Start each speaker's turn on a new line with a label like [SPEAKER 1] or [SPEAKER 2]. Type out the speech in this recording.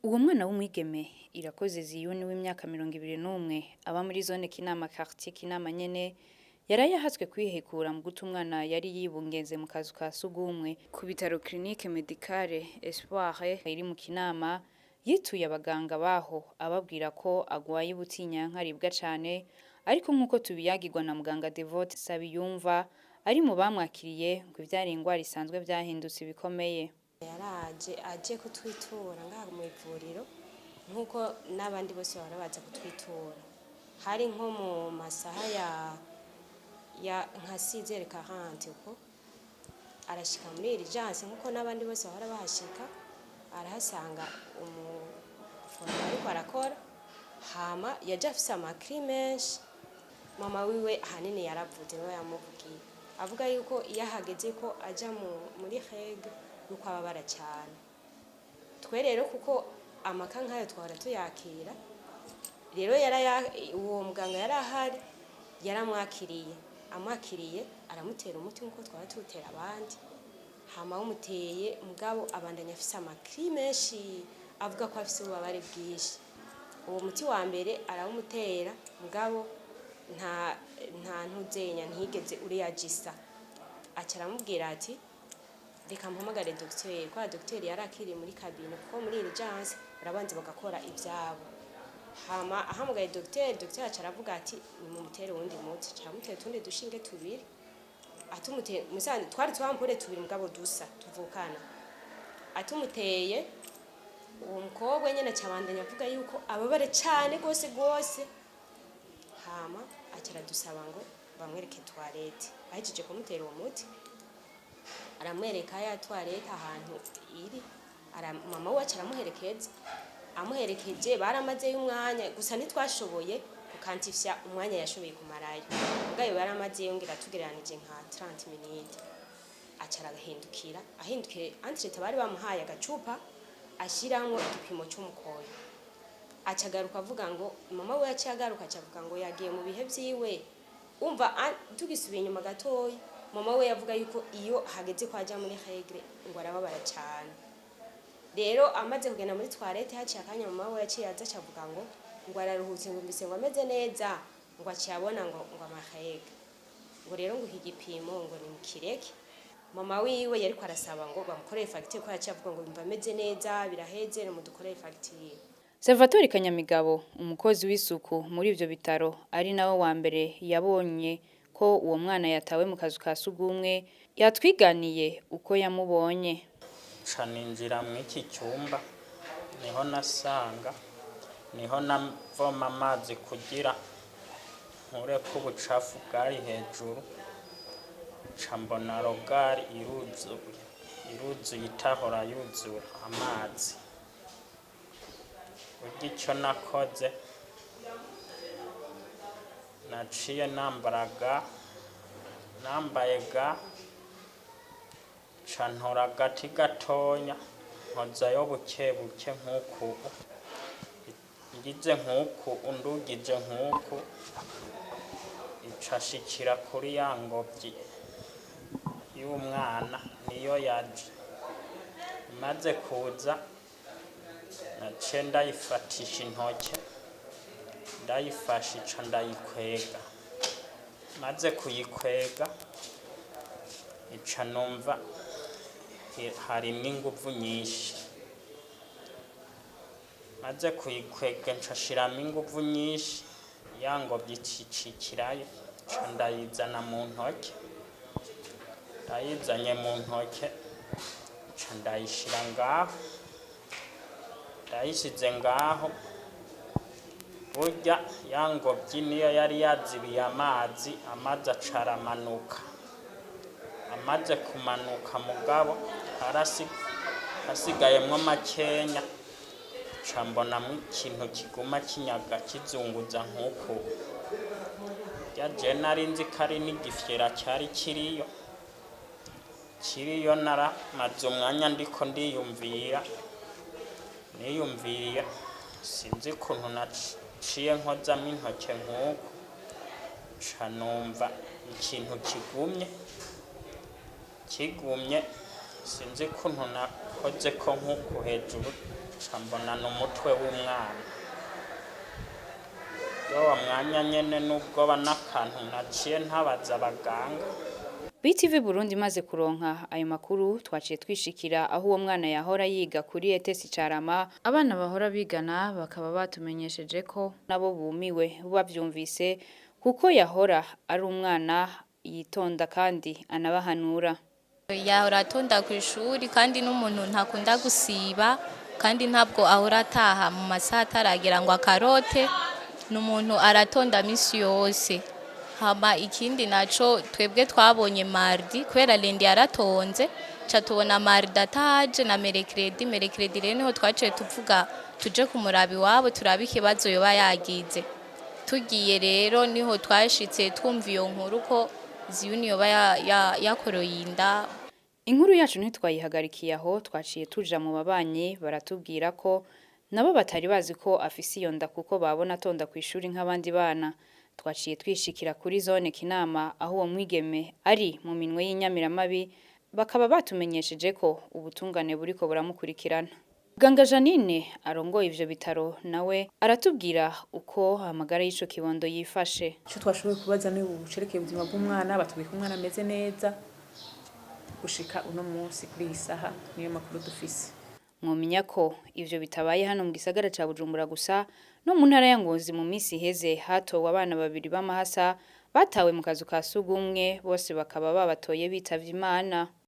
[SPEAKER 1] Uwo mwana w'umwigeme Irakoze Ziyuni w'imyaka 21 aba muri zone Kinama, quartier Kinama nyene, yaraye ahatswe kwihekura mu guta umwana yari yibungenze mu kazu ka sugumwe ku bitaro Clinique Medicale Espoir iri mu Kinama. Yituye abaganga baho ababwira ko agwaye ubutinyanka aribwa cane, ariko nk'uko tubiyagirwa na muganga Devote Sabiyumva ari mu bamwakiriye, ngo ivyari ingwara isanzwe vyahindutse ibikomeye.
[SPEAKER 2] Yaraje aje kutwitura ngaha mu ivuriro nk'uko n'abandi bose bahora baza kutwitura. Hari nko mu masaha ya nka 6h40 uko, arashika muri urgence nk'uko n'abandi bose bahora bahashika, arahasanga umuforomo ariko arakora. Hama yaje afise ama cris menshi. Mama wiwe ahanini yaravuze, niwe yamuvugiye, avuga yuko iyo ahageze ko aja muri règles yuko ababara cyane. Twe rero, kuko ama cas nk'ayo twahora tuyakira, rero uwo muganga yari ahari yaramwakiriye. Amwakiriye, aramutera umuti nk'uko twaba tuwutera abandi. Hama awumuteye, mugabo abandanya afise ama cris menshi, avuga ko afise ububabare bwinshi. Uwo muti wa mbere arawumutera, mugabo nta ntuzenya, ntiyigeze uriyagisa. Aca aramubwira ati: "Reka mpamagare dogiteri," kubera dogiteri yari akiri muri cabinet, kuko muri urgence barabanza bagakora ivyabo. Hama ahamagaye dogiteri, dogiteri aca aravuga ati: "Nimumutere uwundi muti." Aca aramutera utundi dushinge tubiri. Atumuteye musanze twari twampure tubiri, mugabo dusa, tuvukana. Atumuteye, uwo mukobwa nyene aca abandanya avuga yuko ababare cane gose gose. Hama aca aradusaba ngo bamwereke toilette. Ahejeje kumutera uwo muti, aramwereka ya toilette ahantu iri. Mama we aca aramuherekeza. Amuherekeje, baramazeyo umwanya, gusa ntitwashoboye gukantifya umwanya yashoboye kumarayo, mugabo baramazeyo ngira tugereranije nka 30 minutes. Aca arahindukira. Ahindukiye, entre-temps bari bamuhaye agacupa ashiramwo igipimo c'umukoyo. Aca agaruka avuga ngo, mama we yaciye agaruka, aca avuga ngo yagiye mu bihe vyiwe. Umva, tugisubiye inyuma gatoya, mama we yavuga yuko iyo hageze ko aja muri règles ngo arababara cane. Rero amaze kugenda muri toilette, haciye akanya, mama we yaciye aza, aca avuga ngo araruhutse, ngo mbise ngo ameze neza, ngo aciye abona ngo ama règles, ngo rero ngo iki gipimo ngo nimukireke. Mama wiwe yariko arasaba ngo bamukorere facture, ko yaciye avuga ngo yumva ameze neza, biraheze, nimudukorere facture.
[SPEAKER 1] Salvatore Kanyamigabo, umukozi w'isuku muri ivyo bitaro, ari nawe wa mbere yabonye ko uwo mwana yatawe mu kazu ka sugumwe, yatwiganiye uko yamubonye.
[SPEAKER 3] Nca ninjira mw'iki cyumba, niho nasanga, niho navoma amazi kugira nkureko ubucafu bwari hejuru. Nca mbona regard iruzuye, iruzuye, itahora yuzura amazi. Burya icyo nakoze, naciye nambara gants, nambaye gants, nca ntora agati gatonya, nkozayo buke buke nk'uku, ngize nk'uku, undugije nk'uku, ica shikira kuri ya ngobyi y'umwana. Niyo yaje. Imaze kuza, naciye ndayifatisha intoke. Ndayifashe, ica ndayikwega. Maze kuyikwega, ica numva harimwo inguvu nyinshi. Maze kuyikwega, nca shiramwo inguvu nyinshi, ya ngobyi icicikirayo. Nca ndayizana mu ntoke. Ndayizanye mu ntoke, nca ndayishira ngaho. Ndayishize ngaho, burya ya ngobyi niyo yari yazibiye amazi. Amazi aca aramanuka. Amaze kumanuka, mugabo hasigayemwo makenya, nca mbonamwo ikintu kiguma kinyaga, kizunguza nk'uku. Rya je nari nzi ko ari n'igifyera cyari kiriyo. Kiriyo, naramaze umwanya ndiko ndiyumvira, niyumviriye. Sinzi ukuntu naciye nkozamwo intoke nk'uku, nca numva ikintu kigumye, kigumye. Sinzi ukuntu nakozeko nk'uku hejuru, Ca mbona n'umutwe w'umwana. Yowa mwanya nyene n'ubwoba n'akantu naciye ntabaza abaganga.
[SPEAKER 1] BTV Burundi imaze kuronka ayo makuru, twaciye twishikira aho uwo mwana yahora yiga kuri ETS Carama. Abana bahora bigana bakaba batumenyesheje ko nabo bumiwe bavyumvise, kuko yahora ari umwana yitonda kandi anabahanura.
[SPEAKER 4] Yahora atonda ku ishuri, kandi n'umuntu ntakunda gusiba, kandi ntabwo ahora ataha mu masaha ataragera ngo akarote. Ni umuntu aratonda minsi yose. Hama ikindi naco, twebwe twabonye mardi, kubera lundi yaratonze, ca tubona mardi ataje na mercredi. Mercredi rero niho twaciye tuvuga tuje kumuraba iwabo, turabe ikibazo yoba yagize. Tugiye rero niho twashitse twumva iyo nkuru ko Ziyuni yoba yakoroye inda.
[SPEAKER 1] Inkuru yacu ntitwayihagarikiye aho, twaciye tuja mu babanyi, baratubwira ko nabo batari bazi ko afise iyo nda, kuko babona atonda kw'ishuri nk'abandi bana. Twaciye twishikira kuri zone Kinama aho uwo mwigeme ari mu minwe y'inyamiramabi, bakaba batumenyesheje ko ubutungane buriko buramukurikirana. Muganga Janine arongoye ivyo bitaro nawe aratubwira uko amagara y'ico kibondo yifashe.
[SPEAKER 5] Icyo twashoboye kubaza ni ubucerekeye ubuzima bw'umwana, batubwiye ko umwana ameze neza gushika uno munsi kuri iyi saha, niyo makuru dufise.
[SPEAKER 1] Mwomenya ko ivyo bitabaye hano mu gisagara ca Bujumbura gusa, no mu ntara ya Ngozi mu misi iheze hatowe abana babiri b'amahasa batawe mu kazu ka sugumwe, bose bakaba babatoye bitavye Imana.